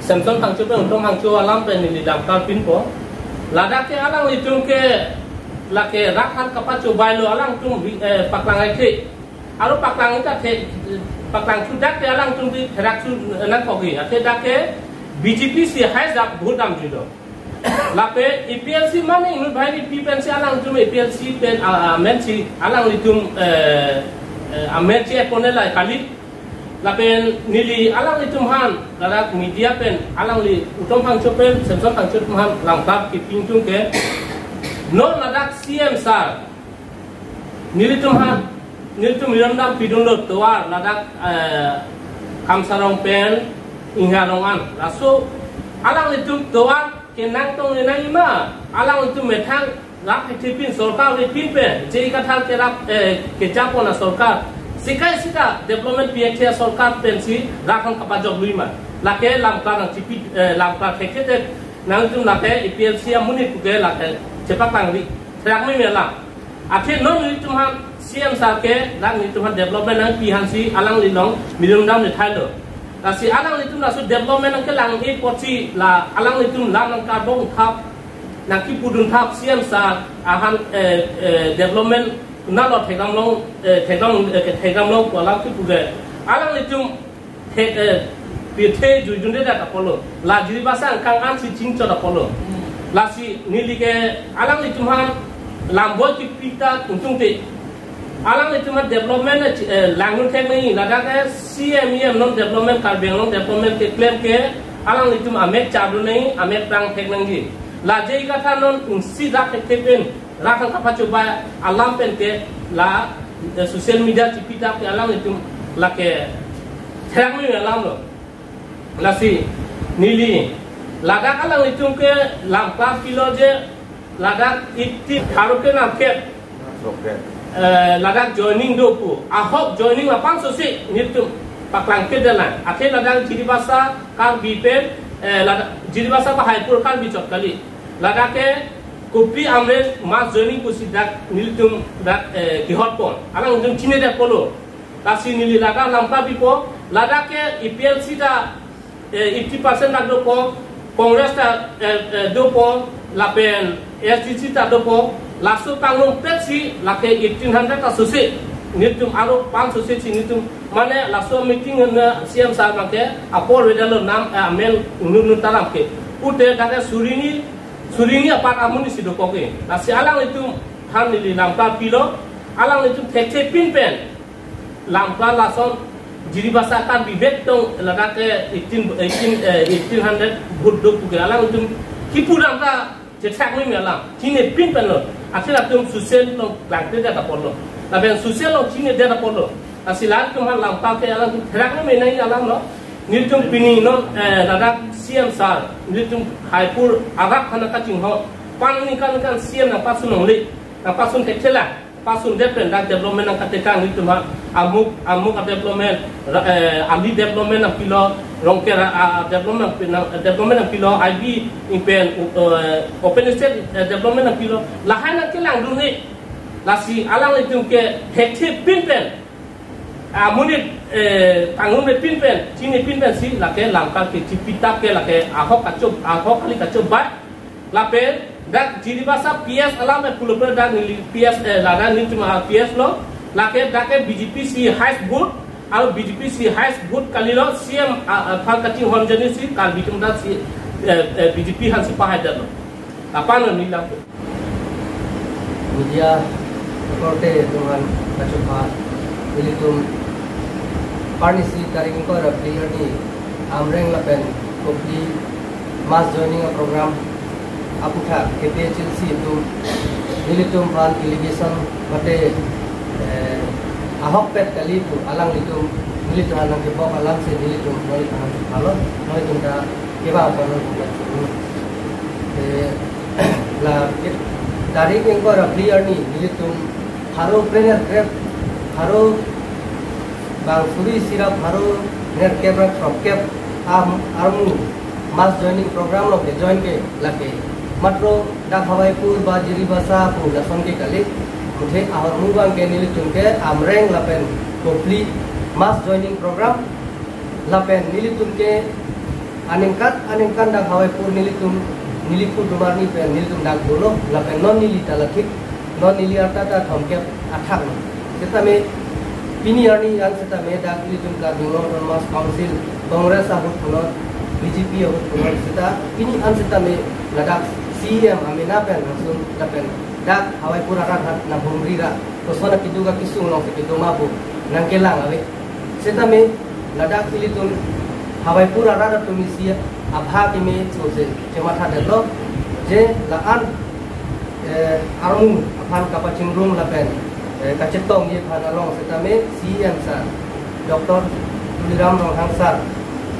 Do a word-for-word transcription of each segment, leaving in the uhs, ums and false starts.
Samson Phangcho pen Utom Phangcho alam pen neli lamklar pinpo. Ladak ke alanglitum ke lake rat aphan kapachobai lo, alangtum, eh, paklang aithe. Aro paklang ta the, paklang chudak te alangtum bi therak chu nangkokji. Athe dak ke B J P si hai jak vote damjuilo. Lapen A P H L C mane inut banghini pi pensi alangtum A P H L C pen, ah, ah, amen si alanglitum, eh, eh, amen si epone la kali. Lapen neli alanglitum aphan, ladak media pen, alangli Utom Phangcho pen, Samson Phangcho atum aphan lamklar kepintung ke. Non ladak C M sir, nelitum aphan, nelitum Mizoram pidunlo tovar, ladak, eh, Kamsarong pen, Ingharong an. Laso, alanglitum tovar kenangtong le nangji ma, alanglitum methang rat thekthe pin sorkar le pin pen, J I Kathar ke rat, eh, kejapon asorkar. Sikai sita development P F T asorkar pensi rat aphan kapajok lui ma. Lake lamklar nangchipi, eh, lamklar thekthe te nangtum lake A P H L C amonit puke lake chepaklangri. Therak meme alam. Athe non nelitum aphan C M sir ke, dak nelitum aphan development nangpi aphansi alangli along Mizoram ne thailo. Lasi alanglitum laso development nangkelang apotsi la alanglitum lam nangkarbong thap, nangkipudun thap C M sir aphan, eh, eh, development nalo thekdam long, eh, thekdam, eh, thekdam long pu alam kipu ke. Alanglitum thek, eh, pirthe juijunde dak apotlo. La Jiribasa angkang ansi chingchot apotlo. Lasi neli ke alanglitum aphan lamboi kipi ta tungtungte. Alanglitum aphan development, eh, langdun thek nangji, ladak ke C M E M non development, Karbi Anglong development keklem ke, alanglitum amek chadun nangji, amek prang thek nangji. La J I Kathar non isi rat thekthe pen, rat aphan kapachobai alam pen ke, la, eh, social media chipi ta ke alanglitum lake therak meme alam lo. Lasi neli ladak alanglitum ke lamklar pilo je ladak eighty Pharo ke nangkep, eh, ladak joining do pu. Ahok joining apangso si nelitum paklang ke dalan. Athe ladak Jiribasa Karbi pen, eh, ladak Jiribasa ba Haipur Karbi chot kali. Ladak ke Kopili Amreng mass joining pusi dak nelitum dak, eh, kehotpon. Alanglitum chinine det apotlo. Lasi neli ladak lamklar pipo, ladak ke A P H L C ta, eh, eighty percent dak dopo, Congress ta, eh, eh, dopo, lapen A S D C ta dopo, laso panglong petsi, lake eighteen hundred ta sose, nelitum aro pan sose si nelitum, mane laso meeting na C M sir abang ke, apor vedetlo nam, eh, amen nunu taram ke. Pute dak ke suri hini, suri hini apar amonit si dopo ke. Lasi alanglitum aphan neli lamklar pilo, alanglitum thekthe pin pen. Lamklar lason Jiribasa Karbi vet tong ladak ke eighteen, eighteen, eh, eighteen hundred vote do puke alanglitum kipu dak ta chetherak meme alam. Chini pin pen lo. Athe latum social along klangkle det apotlo. Lapen social along chini det apotlo. Lasi latum aphan lamklar ke alanglitum therak meme nangji alam lo. Nelitum pini non, eh, ladak C M sir, nelitum Haipur arak aphan kachinghon. Pan ningkan ningkan C M nangpasun longle, nangpasun thekthe la. Pasun det pen dak development nangkatekang nelitum ha, amuk, amuk a development, ra-, eh, ali development nangpilo, Rongker a, a development nangpi-, nang, development nangpilo, I B pen, eh, open stage, eh, development nangpilo, lahai nangkelangdun he. Lasi alanglitum ke thekthe pin pen, amonit, eh, tangrum pin pen, chini pin pensi, lake lamklar ke chipi tap ke lake ahok kacho, ahok kali kachobai. Lapen dak Jiribasa P S alam pen pulo pen dak neli P S, eh, ladak nelitum a P S lo. Lake dak ke B J P si highest vote, aro B J P si highest vote kalilo C M, ah, ah, aphan kachinghon ajoine si Karbi atum dak si, eh, eh, B J P aphansi pahai detlo. Lapen neli lam. Media korte atum aphan kachepha, nelitum arnisi tarik ingkoi ra phli arni Amreng lapen Kopili mass joining a program aputhak K P H L C atum nelitum aphan delegation mate, eh, ahokpet kali pu alanglitum nelitum aphan nangkebok alam si nelitum noi aphan chephalon, noi atum ta kevang aphan noi atum ta chephalon. Eh, la ke-, tarik ingkoi ra phli arni nelitum Pharo krenerkep, Pharo bang suri isi ra Pharo nerkep ra throkkep am armu mass joining program along kejoin ke lake matro dak Hawaipur ba Jiribasa pu lason ke kali. Muthe ahormu abang ke nelitum ke Amreng lapen Kopili mass joining program lapen nelitum ke Aningkan aningkan dak Hawaipur nelitum, neli pu tumar ni pen nelitum dak dolo, lapen non neli ta lathik, non neli arta ta thomkep athak lo. Setame pini arni an setame dak nelitum Karbi Anglong Autonomous Council, Congress ahut punon, B J P ahut punon, seta pini an setame ladak C E M amena pen langsung lapen dak Hawaipur arat hat nang humri ra, koson akiduk akisung along si kedo ma pu nangkelang ave. Setame ladak ilitum Hawaipur arat atum isi abha keme sose chematha detlo, je la-an eh, armu aphan kapachingrum lapen eh, kachetongji aphan along setame C E M sir, Doctor Tuliram Ronghang sir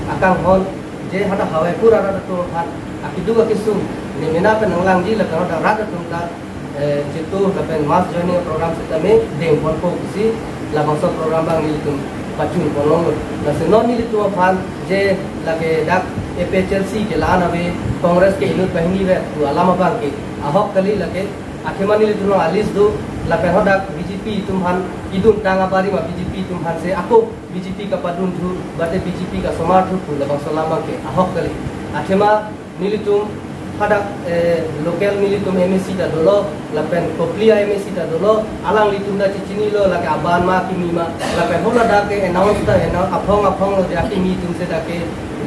akanghon, je hadak Hawaipur arat atum aphan akiduk akisung ne mena pen nanglangji lapen hadak rat atum ta eh, jitu lapen mass joining program setame dengponpo pusi labangso program abang nelitum pachun ponlonglo. Lasi non nelitum aphan je lake dak A P H L C ke la-an ave, Congress ke inut banghini vet pu alam abang ke ahok kali, lake athema nelitum along a-list do, lapen hadak B J P atum aphan idun tang abari ma B J P atum aphan se ako B J P kapadun thu, bate B J P kasomar thu pu labangso alam abang ke ahok kali. Athema nelitum hadak eh, local nelitum M A C ta dolo, lapen Kopili a-M A C ta dolo, alanglitum ta chechinilo lake aban ma kimi ma, lapen hala dak ke announce ta announce aphong aphong lo, je akimi atum se dak ke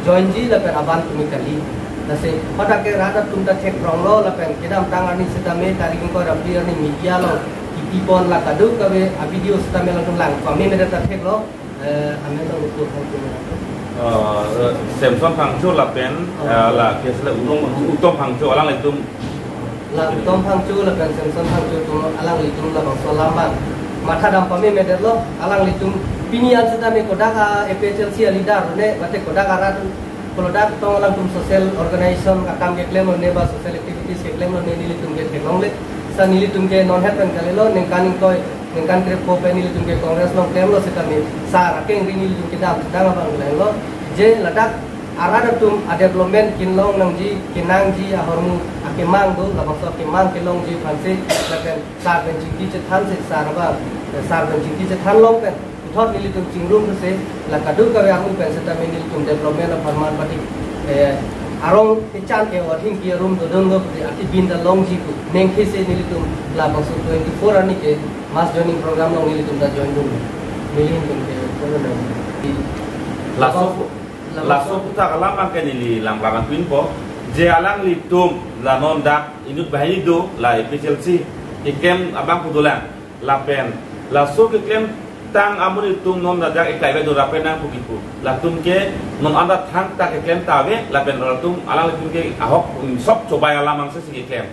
join ji lapen aban kimi kali. Lasi hadak ke rat atum ta theklonglo, lapen kedamtang arni setame tarik ingkoi ra phli arni media along kipi pon la kadokave a-video setame alangtum lang pame medet ta theklo. Eh, amen lo Utom Phangcho. Eh, Samson Phangcho lapen, eh, la ke sele Utom, Utom Phangcho alanglitum. La Utom Phangcho lapen Samson Phangcho atum alanglitum labangso alam abang matha dam pame medetlo, alanglitum pini an setame kodak a-A P H L C a-leader ne, mate kodak arat pulo dak tong alangtum social organization akam keklem lo ne ba social activities keklem lo ne nelitum ke theklongle. Sa nelitum ke non het pen kalilo, ningkan ingkoi, ningkan krepho pen nelitum ke Congress along klemlo setame sar akengri nelitum kedam sedang abang lenglo. Je ladak arat atum a-development kinlong nangji, kenangji ahormu akemang do, labangso akemang kelongji aphan se lapen sar pen chingki chethan se sar abang, sar pen chingki chethan long pen puthot nelitum chingrum se la kadokave armu pen setame nelitum development apharman pati, eh, arong kechan ke athengpi arum dodun do pati ati bin ta longji pu nengke se nelitum labangso twenty-four arni ke mass joining program along nelitum ta join dun. Nelitum ke kono na. Laso, laso aphuthak alam abang ke neli lang lang pinpo, je alanglitum la non dak inut banghini do, la A P H L C keklem abang pu dolang. Lapen laso keklemtang amonit atum non ladak eklai ave do ra penang pu kipu. Latum ke non anta thangta keklem ta ave, lapen latum alanglitum ke ahok, um, sok chobai alam angse si keklem.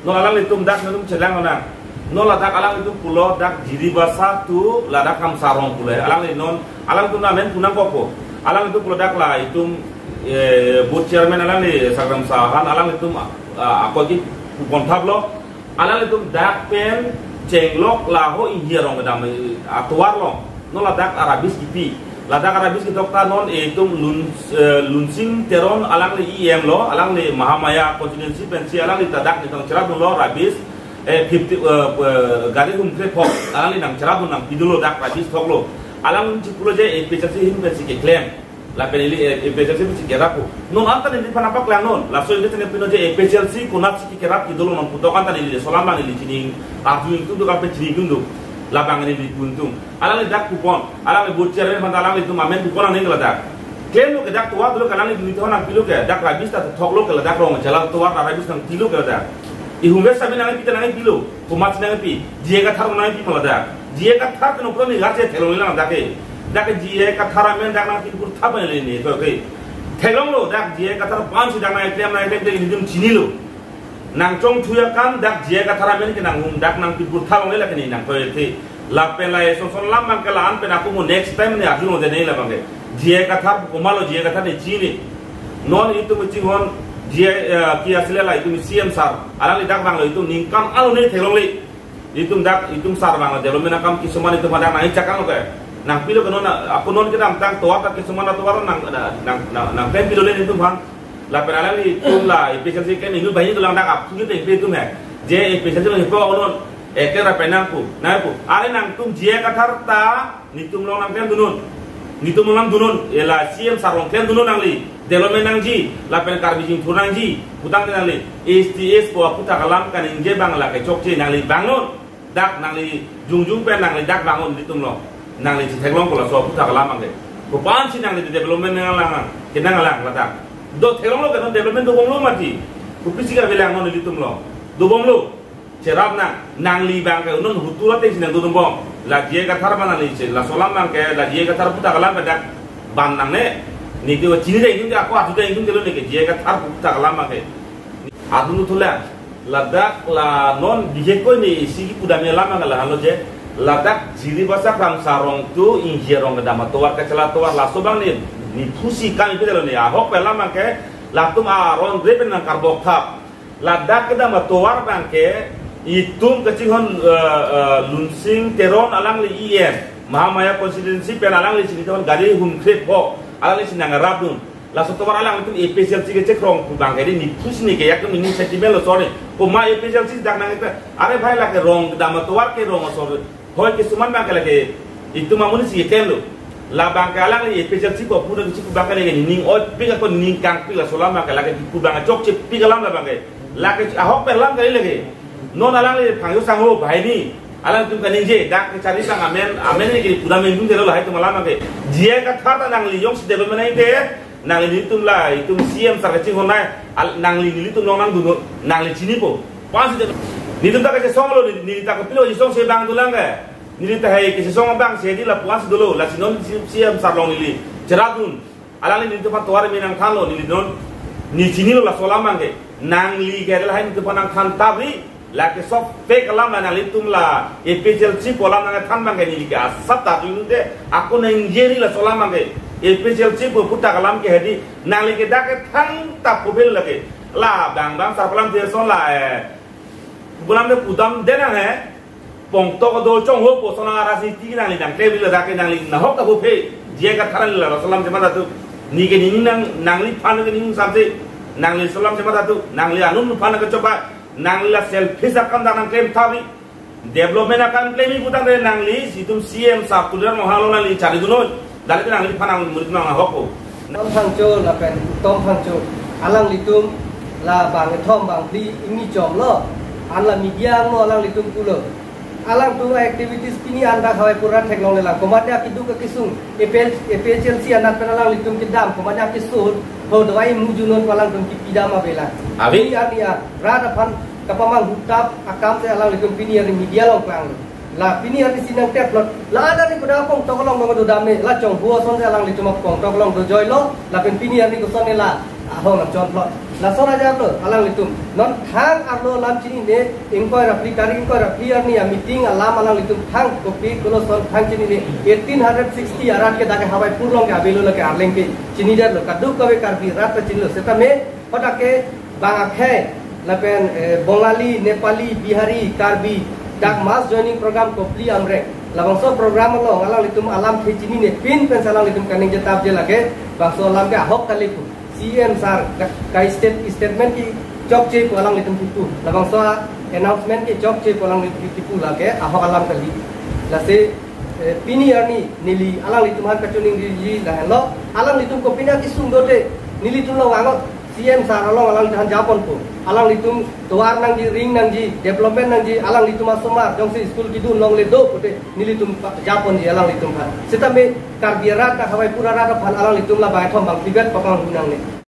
Non alanglitum dak nelitum chelang nang. Non ladak alanglitum pulo dak Jiribasa to ladak Hamsarong pulo. Alangli non, alanglitum amen pu nangkokpo. Alanglitum pulo dak la itum, eh, booth chairman alangli Sagram Sahan, alanglitum, ah, ako ki ponthaplo. Alanglitum dak pen chenglok laho Inghi arong kedam, eh, atovar along. Non ladak a-rubbish kipi. Ladak a-rubbish ketok ta non itum Lun, eh, Lunsing Teron alangli E M lo, alangli Mahamaya constituency pensi alangli ta dak nelitum cherapdunlo rubbish, eh, fifty, eh, eh, gari hum krepho, alangli nangcherapdun nangpidunlo dak rubbish thoklo. Alang chipulo je A P H L C ahin pensi keklem. Lapen ili, eh, A P H L C pensi kerap pu. Non anta neliphan apaklang non. Laso ili tene pino je A P H L C konatsi kekerap kedolo non puthot anta neli laso alam abang neli chini arju ingtung do kape chini ingtung do. Labang neli pu ingtung. Alangli dak pu pon. Alangli booth chairman aphan ta alanglitum amen pu pon aning ladak. Klemlo ke dak tovar dolo ke alangli nithon nangpilo ke. Dak rubbish ta thoklo ke ladak rong chala tovar ta rubbish nangpilo ke ladak. Ihum ves sabi nangpita nangpilo. Komatsi nangpi, J I Kathar nangpi ma ladak. J I Kathar ke nokro ni garje theklonglelang dak ke. Dak ke J I Kathar amen dak nangpipur thap le ni to ke. Theklonglo dak J I Kathar aphansi dak nangklem nangklem te nelitum chinilo. Nangchongthu akam dak J I Kathar amen ke nanghum dak nangpipur thalongle lake ni nangtoi the. Lapen la eson son alam abang ke la-an pen ako mo next time ne arjulong je ne labang ke. J I Kathar komatlo J I Kathar ne chini. Non itum chinghon J I, eh, ke asile la itum C M sir. Alangli dak vanglo itum ningkan alo ne theklongle. Itum dak, itum sar abang development akam kisuman itum hadak nangchakang ke. Nangpilo ke non, ako non kedamtang tovar ta kisuman atovar nang, nang, nang, nangklempilo le itum aphan. Lapen alanglitum la A P H L C ke inut banghini dolang dak aphu ke itum he. Je A P H L C lo hepo non. Eklem ra penang pu. Nang pu. Are nangtum J I Kathar ta nelitum along nangklemdun non. Netum alam dunnon, ela C M sar along klemdunnon nangli, development nangji, lapen Karbi jingthur nangji, putangte nangli, H T S pu aputhak alam kaningje abang lake chokche nangli vangnon, dak nangli jongjung pen nangli dak vangnon nelitum along, nangli chetheklongpo laso aputhak alam abangke. Kopi apotsi nangli development nanglang, kenanglang ladak. Do theklonglo ke non development dobomlo mati, kopisi kavelangnon nelitum along, dobomlo. Cherapnang, nangli abangke non hutu ateng si nangdunbom. La J I Kathar abang nangli che, laso alam abangke, la J I Kathar aputhak alam dak ban nangne. Neke chini dai ingkung ako atu dai ingkung kelo neke J I Kathar aputhak alam abangke. Adung thulang, ladak la non bihek ko ne isi kipudam alam abang lahenlo je. Ladak Jiribasa Kramsa Rongtu, Ingjir Rong kedam atovar kachala atovar laso abang ne, nephusi kami pidalo ne, ahok pen alam abangke, latum aron repen nangkarbok thap. Ladak kedam atovar abangke, itum kachinghon, eh, eh, Lunsing Teron alangli E M, Mahamaya constituency pen alangli chini teron gari hum khrip ho, alangli chini nangrapdun. Laso atovar alanglitum A P H L C kechekrong pu abangke di nephusi ne ke yak mini sentiment lo sorry. Komat A P H L C dak nang ita, are bhai lake rong kedam atovar ke rong asor. Hoi kisuman abangke lake itum amonit si keklemlo. La abangke alangli A P H L C pu aputhak si pu abangke lake nening oipik ako nening kangpik laso alam abangke lake pu abangke chokchepik alam la abangke. Lake ahok pen alam kali lake. Non alangli phangjo sangho banghini. Alangtum kaningje dak kecharli sang amen, amen ne kiri pura mendung jelo lahai atum alam abangke. J I Kathar ta nangli jongsi development nangji te. Nangli nelitum la, itum C M sar kachinghon nai, al-, nangli nelitum along nangdunnon, nangli chinipo. Kopi apotsi de-, nelitum ta kachesonglo, neli, neli ta kopilo chesong si abang dolang ke. Neli ta hai kachesong abang si di la kopi apotsi dolo, lasi non C M sar along neli cherapdun. Alangli nelitum aphan tovar me nangthanlo, neli non, ne chinilo laso alam abangke. Nangli ke lahai nelitum aphan nangthan tapri, lake sob fake alam la nanglitum la A P H L C pu alam nangthan abangke neli ke asap ta tuin de, ako nangjeri laso alam abangke. A P H L C pu aputhak alam ke hedi, nangli ke dak ke thang ta kopil lake. La abang abang sarpalam theson la, eh, bulam de pudam denang he. Pongtok do chonghopo sonang arasi ti nangli nangkle bila dak ke nangli nahok ta kophe. J I Kathar la laso alam chematha tu. Neke nening nang, nangliphan ke nening samse. Nangli laso alam chematha tu. Nangli anutphan ke choba. Nangli la selfish akam dak nangklem thapri. Development akam klem putangte nangli, itum C M sar Tuliram Ronghang along nangli charlidunnon. Dak le nangliphan nang murid nang ahokpo. Tom Phangcho lapen Tom Phangcho. Alanglitum la bangkethom bangphli ingni chomlo. An la media angno alanglitum pulo. Alangtum activities pini an dak hawai pura theklongle lang. Komatne akiduk akisung. A P H, A P H L C anat pen alanglitum kedam. Komatne akisur. Ho dawai mujunon pu alangtum kipidam avelang. Ave. Pini arni an rat aphan kapamanghu tap akam si alanglitum pini arni media along klang. La pini arni si nangtep plot. La ada ni kuda pongtok along dong dodam ne. La chonghu ason si alanglitum apongtok along dojoilo. Lapen pini arni koson ne la ahong nangchon plot. Lason ajaplo alanglitum. Non thang arlo alam chinine ingkoi ra phli, tarik ingkoi ra phli arni a-meeting alam alanglitum thang kopi koloson thang chinine. Eighteen hundred sixty arat ke dak ke hawai pur along ke avelo lake arleng ke chinidetlo. Kadokave Karbi rat ta chinilo. Setame hadak ke bang akhei lapen, eh, Bongali, Nepali, Bihari, Karbi, dak mass joining program kopli amrek. Labangso program along alanglitum alamthe chinine pin pen si alanglitum kaningje tapje lake bangso alam ke ahok kali pu. C M sar ka, ka state, statement ke chokche pu alanglitum kipu. Labangso announcement ke chokche pu alanglitum kipu lake ahok alam kali. Lasi, eh, pini arni neli alanglitum aphan kachiningriji lahenlo. Alanglitum kopine akisung dote nelitum along angot C M sar along alanglitum aphan japonpo. Alanglitum tovar nangji, ring nangji, development nangji, alanglitum asomar jongsi school kedun longle do pute nelitum pa-, japonji alanglitum aphan. Setame Karbi arat ta hawai pura rat aphan alanglitum la bangkethom bangphli vet papanghu nangne.